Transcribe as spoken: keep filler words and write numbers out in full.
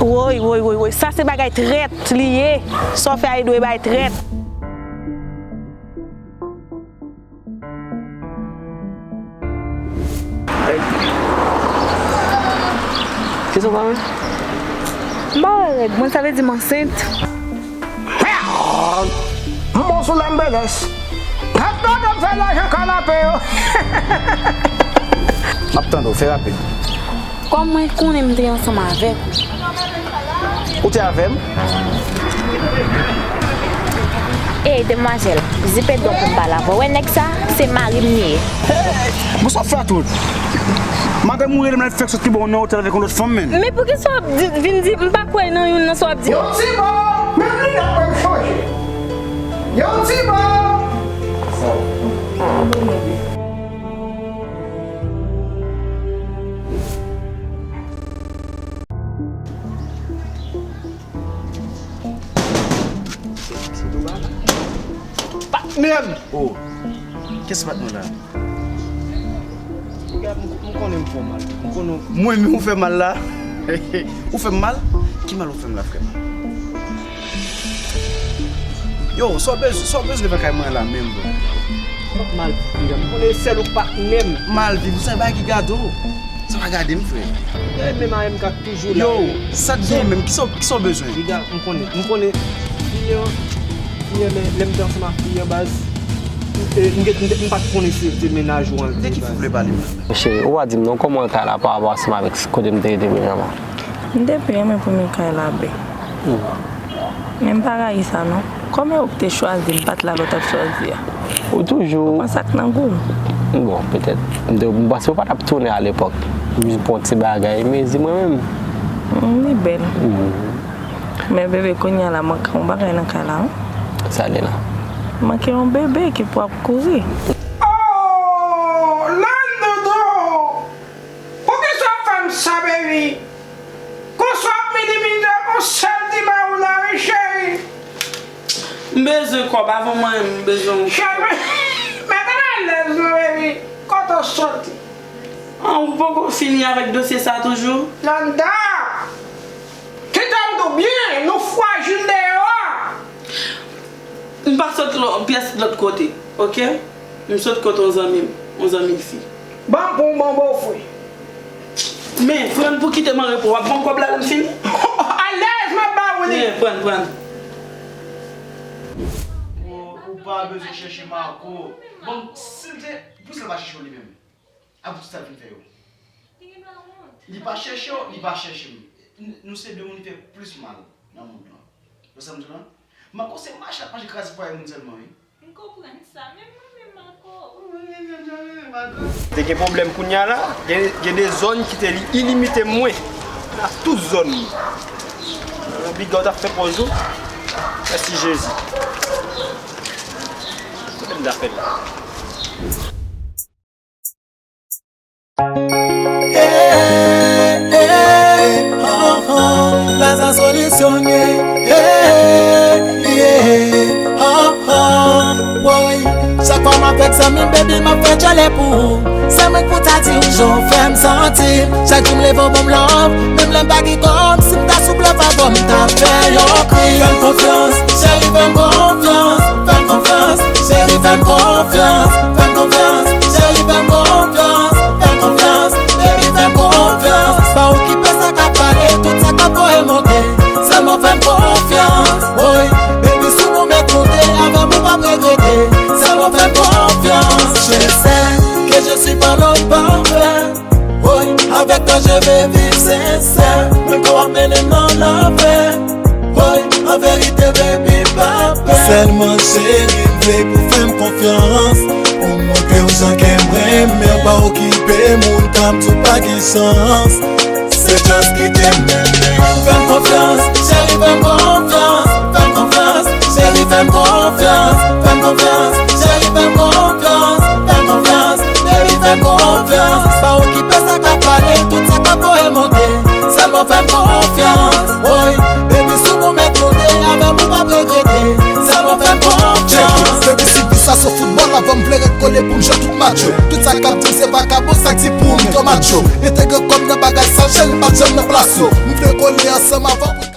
Woy, woy, woy, woy, sa se bagay trèt li ye. Sa w fè a, li dwe bay trèt. Kisa w pa wè? M pa wè règ mwen, sa vle di m ansent. M bon sou lambelès. Gad gade m fè lajan kanape yo. M ap tande w, fè rapid. Kòm mwen konnen m te ansanm avèk ou. Ou te avè m? Ey, demwazèl, zipe do pou m pale avè w. Wè nèg sa, se mari m li ye. Hey! Bon, sa w fè a tout. Madanm ou rele m, l ap fè sòt li ba w nan otèl avèk yon lòt fanm, menn. Men poukisa w ap di, vin di, m pa kwè nan youn nan sa w ap di? Yon ti bò, menm linèt mwen m chanje. Yon ti bò. Patnè m! Oh, kiyès patnè w la? Gad, m, m konnen m fè w mal. M konnen w. Mwen menm ou fè mal la? Ou fè m mal? Ki mal ou fè m la, frè m? Yo, sa w bezwen, sa w bezwen nan kay mwen la menm, bro? M ap mal viv, m konnen sèl ou patnè m. Mal viv, ou sa bagay ki gade w. Sa pa gade m, frè. Gade menm A M K toujou la. Yo, sa t gen menm, kisa, kisa w bezwen? Piga, m konnen, m konnen. Fi an, fi an, lè, lè m te ansanm ak fi an, baz, e, m, m, m pa t konnen si se te mennaj ou an. De ki fi w vle pale m la? Cheri, ou pa di m non, kòman kay la pa rapò ansanm avèk kote m te rete premyèman? M te byen renmen premye kay la, bè. Men m pa rayi sa non. Kòm e ou ki te chwazi m, pa t la lè w t ap chwazi a. Ou toujou. Ou konn sa k nan gou m. Bon, petèt. M te, m panse ou pa t ap tounen alepòk. M jis pran ti bagay, mezi mwen menm. Mm, li bèl. Men bebe, kounye a la, manke yon bagay nan kay la, wi. Sa li la? Manke yon bebe ki pou ap kouri. Oh, Landodo! Poukisa w ap fè m sa, baby? Konswa ap minimize yon sèl ti ba ou la, wi, cheri. M bezwen kòb, avan mwen menm, m bezwen yon. Cheri, mete m alèz non, baby. Kote w soti? An, ou poko fini avèk dosye sa toujou? Landa! Kite m di w byen, nou frajil deyò a. M pa sot lò, pyès lòt kote, oke? M sot kote yon zanmi m, yon zanmi fi. Ban m pou w, ban w bofre. Men, pran pou kite m an repo, w ap ban m kòb la lè m fini? Alèz, m ap ba ou li. Men, pran, pran. Ou, ou pa bezwen chèche Marco. Bon, si l te, poukisa l pa chèche w li menm? Apre tout sa l fin fè yo. Li pa chèche w, li pa chèche m. N-, nou se de moun ki fè plis mal nan mond lan. Ou wè sa m di w la? Marco se mach l ap mache kraze fwaye moun sèlman, wi. M konprann sa, men mwen menm Marco. Te gen pwoblèm kounye a la, gen, gen de zòn ki te li ilimite mwen. Nan tout zòn. Biga w t ap fè pòz ou. Mèsi Jezi. Kote m zafè la? Eh, eh, oh, oh, la sa solisyon ye. Eh, yeah, oh, oh, woy. Chak fwa m avèk zanmi m, baby, m ap fè djòlè pou ou. Se mwen k pou ta di ou jan w fè m santi. Chak jou m leve w ban m love, menm lè m pa gen kòb, si m ta sou blòf avè w, m ta fè yon kri. Fè m konfyans, cheri, fè m konfyans. Fè m konfyans, cheri, fè m konfyans. Fè m konfyans, cheri, fè m konfyans. Fè m konfyans, baby, fè m konfyans. Pa okipe sa k ap pale, tout sa k ap voye monte. Sèlman fè m konfyans, woy. Baby, si w pwomèt monte, avè m ou p ap regrete. Sèlman fè m konfyans. Je sais que je suis pas l'homme parfait. Woy, avèk twa je vais vivre sincère. Menm lè w ap mennen m nan lanfè. Woy, an verite, baby, pa pè. Sèlman cheri, m vle pou fè m konfyans. Pou montre w jan ke m renmen w, pa okipe moun k ap di w pa gen chans. Se just kite m mennen w. Fè m konfyans, cheri, fè m konfyans. Fè m konfyans, cheri, fè m konfyans. Fè m konfyans, cheri, fè m konfyans. Fè m konfyans, baby, fè m konfyans. Pa okipe sa k ap pale, tout sa k ap voye monte. Sèlman fè m konfyans, woy. Baby, si w pwomèt monte, avè m ou p ap regrete. Sèlman fè m konfyans. Baby, si vi sa Foutbòl avan m vle ret kole pou m jwe tout match yo. Tout sa k ap di m se vakabon, sa k di pou m tomat yo. Entegre kò m nan bagay sa, jèn pa t janm nan plas yo. M vle kole ansanm avan pou